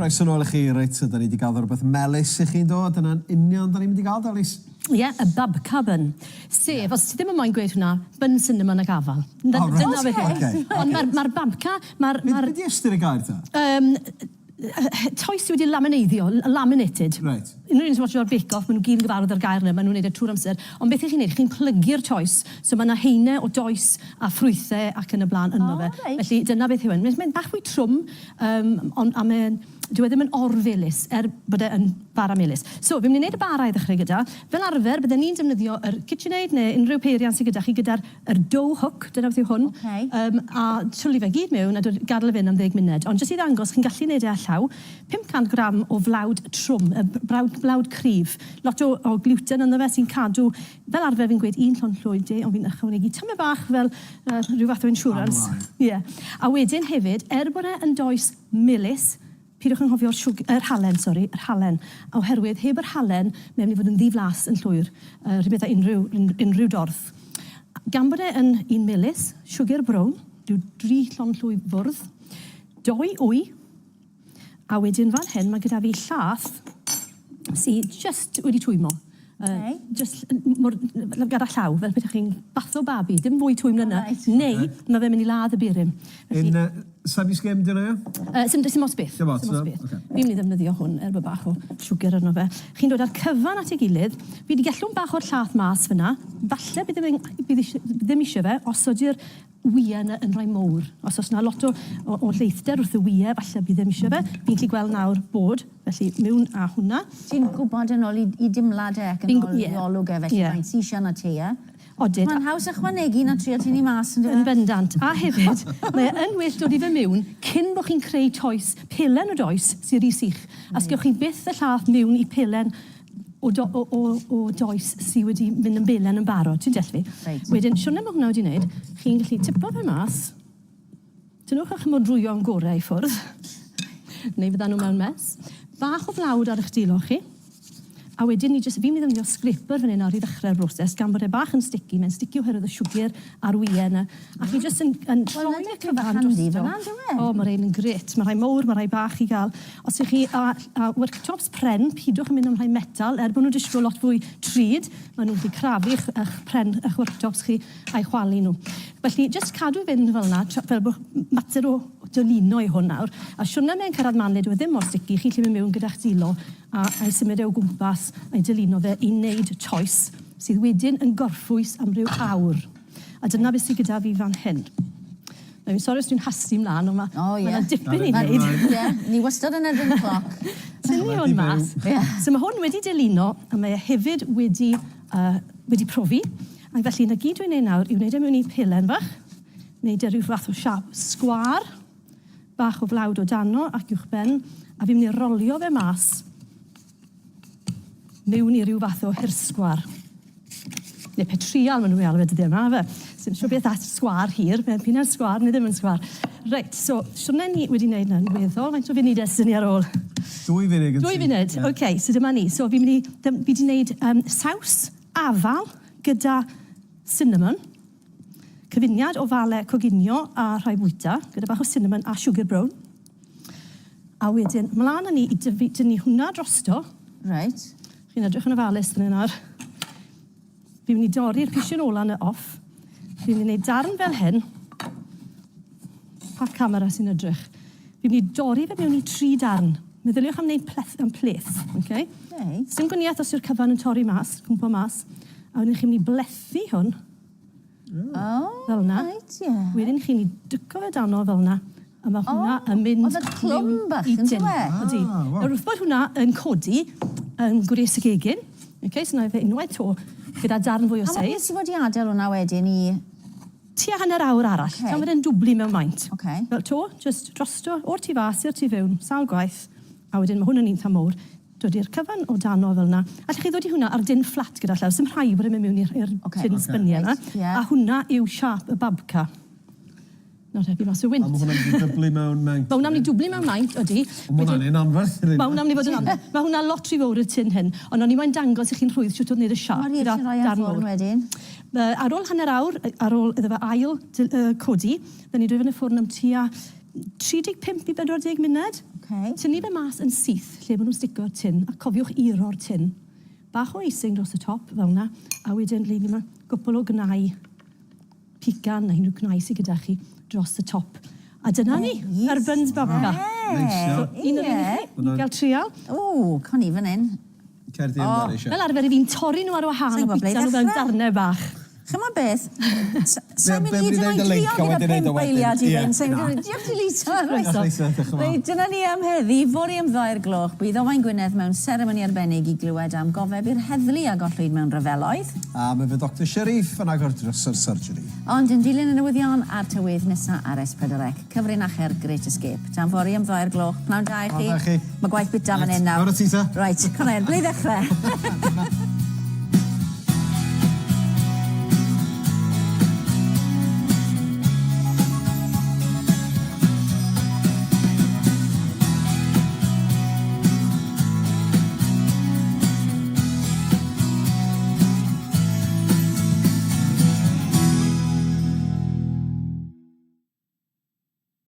Croeso nôl i chi. Reit, so da ni wedi gael rhywbeth melys i chi'n dod. Dyna'n union da ni'n mynd i gael, Dalis. Ie, yeah, y babka bun. Sef, os ti ddim yn moyn gweud hwnna, bun cinnamon ac afal. Oh, right. Dyna beth yw. Okay. Ond mae'r ma babka... Mae'r... Be, Ma be di ystyr y gair ta? um, toes sy wedi lamineiddio, laminated. Reit. Unrhyw un sy'n watcho'r Bake Off, maen nhw gyd yn gyfarwydd â'r gair yna, maen nhw'n neud e trwy'r amser. Ond beth 'y chi'n neud, chi'n plygu'r toes, so mae 'na haenau o does a ffrwythau ac yn y blaen ynddo fe. O, reit. Felly dyna beth yw e. Mae'n bach fwy trwm, yym, ond a mae'n... Dyw e ddim yn orfelys, er bod e yn bara melys. So, fi'n mynd i wneud y bara i ddechrau gyda. Fel arfer, bydden ni'n defnyddio yr KitchenAid neu unrhyw peiriant sydd gyda chi gyda'r yr dough hook, dyna beth yw hwn. Okay. A twlu fe gyd mewn a dod, gadael e fynd am ddeg munud. Ond jyst i ddangos, chi'n gallu neud e â llaw. 500 gram o flawd trwm, y blawd, blawd cryf. Lot o, o gluten ynddo fe sy'n cadw, fel arfer fi'n gweud un llond llwy de, ond fi'n ychwanegu tymed bach fel uh, rhyw fath o insurance. Amlai. Ie. Yeah. A wedyn hefyd, er bod e yn does melys, Peidiwch anghofio'r siwg-, yr halen, sori, yr halen. Oherwydd heb yr halen, mae'n mynd i fod yn ddi-flas yn llwyr, yy rhywbeth â unrhyw, unrhyw dorth. Gan bod e yn un melys, siwgr brown, rhyw dri llond llwy fwrdd, dou wy, a wedyn fan hyn mae gyda fi llath sy jyst wedi twymo. Okay. Jyst mor, gyda llaw, fel petech chi'n batho babi, dim fwy twym na 'na. Reit. Neu ma' fe'n mynd i ladd y burum. Felly... Un uh, semi-skim 'di hwnna ia? Sim, sim ots beth. Dim ots, sim ots no? beth. Ocê. Fi'n mynd i ddefnyddio hwn er bod bach o siwgr arno fe. Chi'n dod â'r cyfan at ei gilydd. Fi 'di gellwng bach o'r llath mas fyna. Falle bydd ddim yn, bydd isie, ddim isie fe os ydy'r wyau yna yn rhai mowr. Os oes 'na lot o o o lleithder wrth y wyau, falle bydd ddim isie fe. Fi'n gallu gweld nawr bod, felly mewn â hwnna. Ti'n gwybod yn ôl i i dimlad e ac yn ôl i olwg e, felly faint sy isie arnat ti, ie? Odid. Mae'n haws ychwanegu na trio tynnu mas, yndyfe? Yn bendant. A hefyd, mae e yn well dod i fe miwn cyn bo chi'n creu toes, pelen o does sy ry sych. A sgewch chi byth y llath miwn i pelen o do, o, o, o does sy wedi mynd yn belen yn barod. Ti'n deall fi? Reit. Wedyn, siwrne mae hwnna wedi wneud, chi'n gallu tipo fe mas, tynnwch eich modrwyon gorau i ffwrdd, neu fyddan nhw mewn mess. Bach o flawd ar eich dwylo chi. A wedyn ni jyst, fi'n mynd i ddefnyddio scraper fan hyn nawr i ddechrau'r broses, gan bod e bach yn sticky, mae'n sticky oherwydd y siwgr a'r wyau yna. A chi jyst yn, yn Wel, troi y cyfan handi drosto. fyna, yndyw e? O, mae rhein yn grêt. Mae rhai mowr, mae rhai bach i gael. Os ych chi â, â worktops pren, pidwch yn mynd am rhai metal, er bod nhw'n disgwyl lot fwy drud, maen nhw'n gallu crafu eich, eich pren, eich worktops chi a'i chwalu nhw. Felly, jyst cadw i fynd fel yna, fel bod mater o dylino i hwn nawr. A siwrne mae'n cyrraedd man le dyw e ddim mor sticky, chi'n gallu mynd mewn gyda'ch dwylo a a'i symud e o gwmpas a'i dylino fe i wneud toes sydd wedyn yn gorffwys am ryw awr. A dyna beth sydd gyda fi fan hyn. Nawr, fi'n sori os dwi'n hastu mlaen, ond mae oh, yeah. ma dipyn i wneud. Ie, ni wastad yn erbyn y cloc. Tynnu hwn mas. Yeah. So mae hwn wedi dylino, a mae e hefyd wedi, wedi profi. A felly, na gyd dwi'n ei nawr yw wneud e mewn i pelen fach, wneud e rhyw fath o siap sgwâr, bach o flawd o dano ac uwchben, a fi'n mynd i rolio fe mas mewn i ryw fath o hirsgwar. Neu petrial maen nhw'n ei alw fe dyddiau yma, fe. Sy'n siŵr beth at sgwar hir, mae'n pyn ar sgwar neu ddim yn sgwar. Reit, so, siwrne ni wedi wneud na'n weddol, faint o funudau sydd ni ar ôl? Dwy funud. Dwy funud, oce, okay, so dyma ni. So fi'n mynd i, fi wedi wneud um, saws afal gyda cinnamon. Cyfuniad o fale coginio a rhai bwyta, gyda bach o cinnamon a sugar brown. A wedyn, mlaen â ni i dyfu, dynnu hwnna drosto. Reit. Chi'n edrych yn ofalus fan hyn nawr. Fi'n mynd i dorri'r pishyn ola 'na off. Fi'n mynd i wneud darn fel hyn. Pa camera sy'n edrych? Fi'n mynd i dorri fe mewn i tri darn. Meddyliwch am wneud pleth, am pleth, okay? Reit. Sim gwaniaeth os yw'r cyfan yn torri mas, cwmpo mas. A wedyn chi'n mynd i blethu hwn. Oh, fel 'na. Reit, ie. Wedyn chi'n 'i dwco fe dano fel 'na, a ma' hwnna yn mynd Oedd y clwm bach, i yn tin. dyw e? Odi. Ah, waw. Nawr wrth bod hwnna yn codi yn gwres y gegin, ok, so 'na fe unwaith 'to gyda darn fwy o A ma' seis. beth ti fod i adael hwnna wedyn i... Tua hanner awr arall. Ocê. Tan bod e'n dwbli mewn maint. Ocê. Fel 'to, jyst drosto, o'r tu fas i'r tu fewn, sawl gwaith, a wedyn ma' hwn yn un 'tha mowr. Dod i'r cyfan o dano fel 'na. Allech chi ddod i hwnna ar din fflat gyda llaw, sim rhaid bod e'n mynd mewn i'r i'r tin sbynie 'na. Ie. A hwnna yw siâp y babka. Nawr te, fi mas o wynt. A ma' hwnna'n mynd i dyblu mewn maint? Ma' hwnna'n mynd i dwblu mewn maint, odi. O ma' hwnna'n un anferth rili. Ma' hwnna'n mynd i fod yn anferth. Ma' hwnna lot rhy fowr i'r tin hyn, ond o'n i moyn dangos i chi'n rhwydd shwt o'dd neud y siâp gyda Mor hir ti'n rhoi ar darn ffwrn mowr. wedyn? Ar ôl hanner awr, ar ôl iddo fe ail codi, 'dyn ni'n rhoi fe yn y ffwrn am tua 35 i 40 munud. Ocê. Tynnu fe mas yn syth lle ma' nhw'n stico'r tin, a cofiwch iro'r tin. Bach o icing dros y top, fel 'na, a wedyn le ni ma' gwpwl o gnau pican neu unrhyw gnau sy gyda chi dros y top. A dyna ni, yr byns babka. Neis iawn. So, un o'r un i chi, i gael trial. O, con i fan hyn. Cer di amdani, Sian. Fel arfer i fi'n torri nhw ar wahân Sai'n a gwbod ble i bita nhw fel ddechrau. darnau bach. Ch'mod beth? Sa'n mynd Be- i be' hyd yn wneud oed y link drio a gyda wedyn neud o pump wedyn. eiliad i Ie. fynd. Sa'n mynd i... Diolch ti Lisa. Diolch, Lisa, diolch yn fawr. Reit, dyna ni am heddi. Fory am ddau'r gloch, bydd Owain Gwynedd mewn seremoni arbennig i glywed am gofeb i'r heddlu a gollwyd mewn rhyfeloedd. A mae fe Dr Sharif yn agor drws yr surgery. Ond yn dilyn y newyddion a'r tywydd nesa ar S4C, cyfrinache'r Great Escape. Tan fory am ddau'r gloch. Pnawn da i chi. Pnawn da i chi. Mae gwaith bita fan hyn nawr. Lawr y tŷ ta. Reit, Conor, ble i ddechrau?